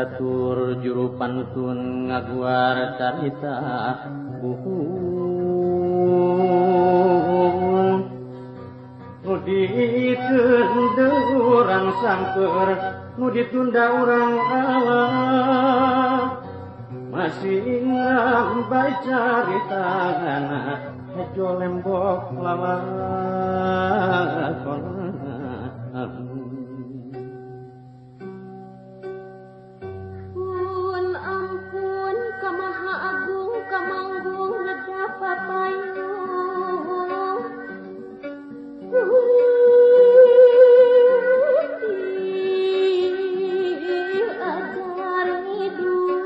Catur juru pantun ngaguar carita buhun nu ditunda urang sangker nu ditunda urang Allah masih ngambai carita hejo lembok lalakon. Pun ampun kamaha agung kamanggung ngedapat payung gurih ajar ngidung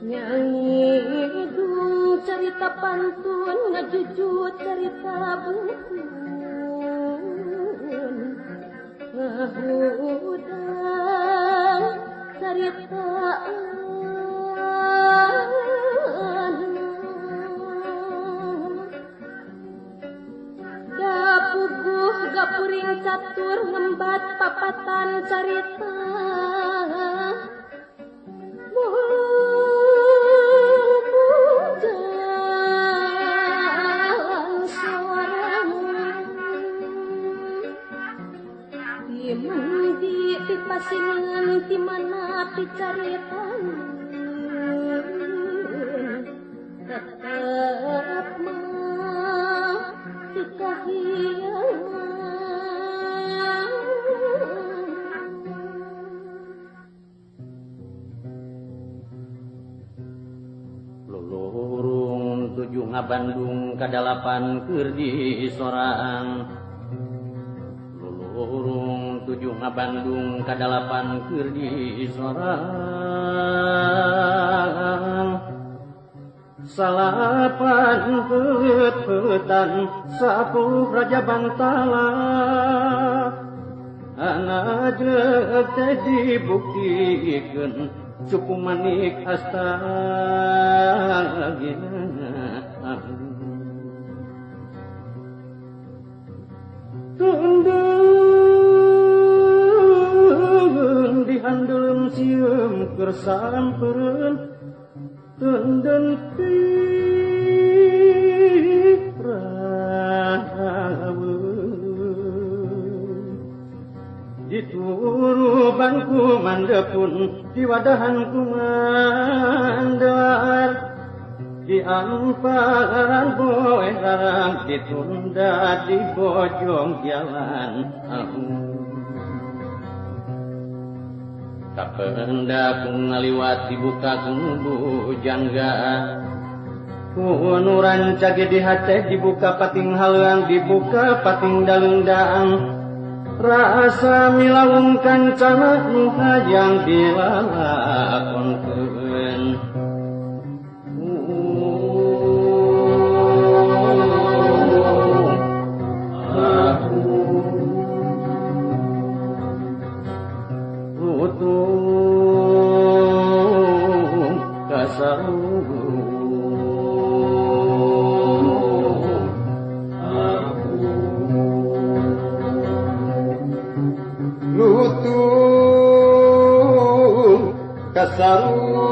nyangidung cerita pantun ngejujur cerita buhun ngahudang cerita gapuguh gapuring catur ngembat papatan carita jalan suaramu di mendi di pasingan di mana picarita tetap mah dikahiangan. Lulurung tujuh ngabandung kadalapan keur di sorang. Lulurung tujuh ngabandung kadalapan keur di sorang. Salapan pet-petan 10 raja bantala anak jelek teh dibuktikeun cupu manik astagina. Tundun dihandelem sieum keur sampereun tundun piraweun dituruban ku mandepun diwadahan ku mandar di amparan boeh rarang ditunda di bojong jalan. Kapenda ku ngaliwat dibuka ku bujangga ku nu rancage di hate dibuka pating haleuang dibuka pating daleungdaang rasa milawung kancana nu hayang dilalakonkeun. Lutung kasarung lutung kasarung.